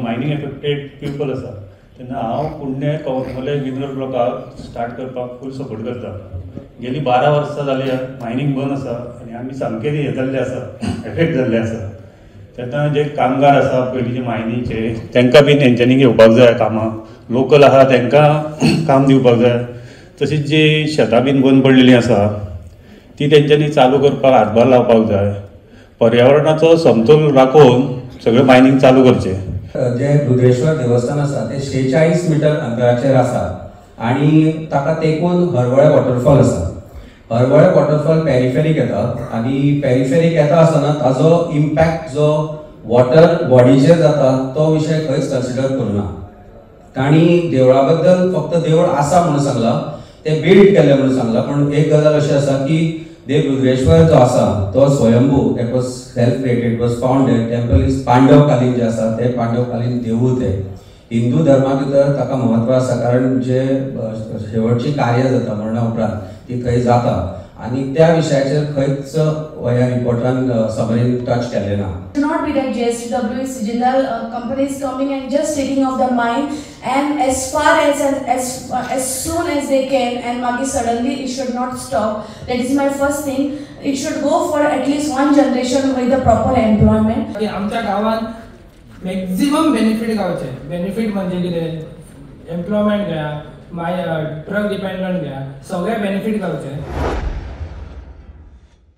Mining affected people आसा तेन्ना हांव कुडणे कवळें मिनरल ब्लॉकाक स्टार्ट करपाक फूल सपोर्ट करता. गेली 12 वर्सां जाली मायनींग बंद आसा आनी आमी सामके हें जाल्ले आसा, एफेक्ट जाल्ले आसा. तेन्ना जे कामगार आसा पयलींचे मायनीचे तांकां बीन हेंच्यांनी घेवपाक जाय कामां, लोकल आसा तांकां काम दिवपाक जाय. तशीच जी शेतां बीन बंद पडलेलीं आसा ती तेंच्यांनी चालू करपाक हातभार लावपाक जाय. पर्यावरणाचो समतोल राखून सगळें मायनींग चालू करचें. जे रुद्रेश्वर देवस्थान आसा ते 46 मिटर अंतराचेर आसा आनी ताका तेकून हरवळे वॉटरफॉल आसा. हरवळे वॉटरफॉल पेरिफेरीक येता आनी पेरिफेरीक येता आसतना ताजो इम्पॅक्ट जो वॉटर बॉडीचेर जाता तो विशय खंयच कन्सिडर करूना. तांणी देवळा बद्दल फक्त देवळ आसा म्हणून सांगलां, ते बिल्ड केल्लें म्हणून सांगलां, पूण एक गजाल अशी आसा की देव रुद्रेश्वर जो आसा तो स्वयंभू, that was self created, was founded. Temple is पांडवकालीन जे आसा ते पांडवकालीन देवूळ ते हिंदू धर्मा भितर ताका म्हत्व आसा, कारण जे शेवटची कार्य जाता मरणा उपरांत ती थंय जाता आनी त्या विशयाचेर खंयच ह्या रिपोर्टान समरीन टच केल्लें ना. Not be that JSW is Jindal company is coming and just taking off the mine and as far as and as soon as they can, and magi suddenly it should not stop. That is my first thing. It should go for at least one generation with the proper employment. आमच्या गावात maximum benefit गावचे. Benefit म्हणजे कितें, employment घ्या, drug dependent घ्या, सगळे benefit गावचे.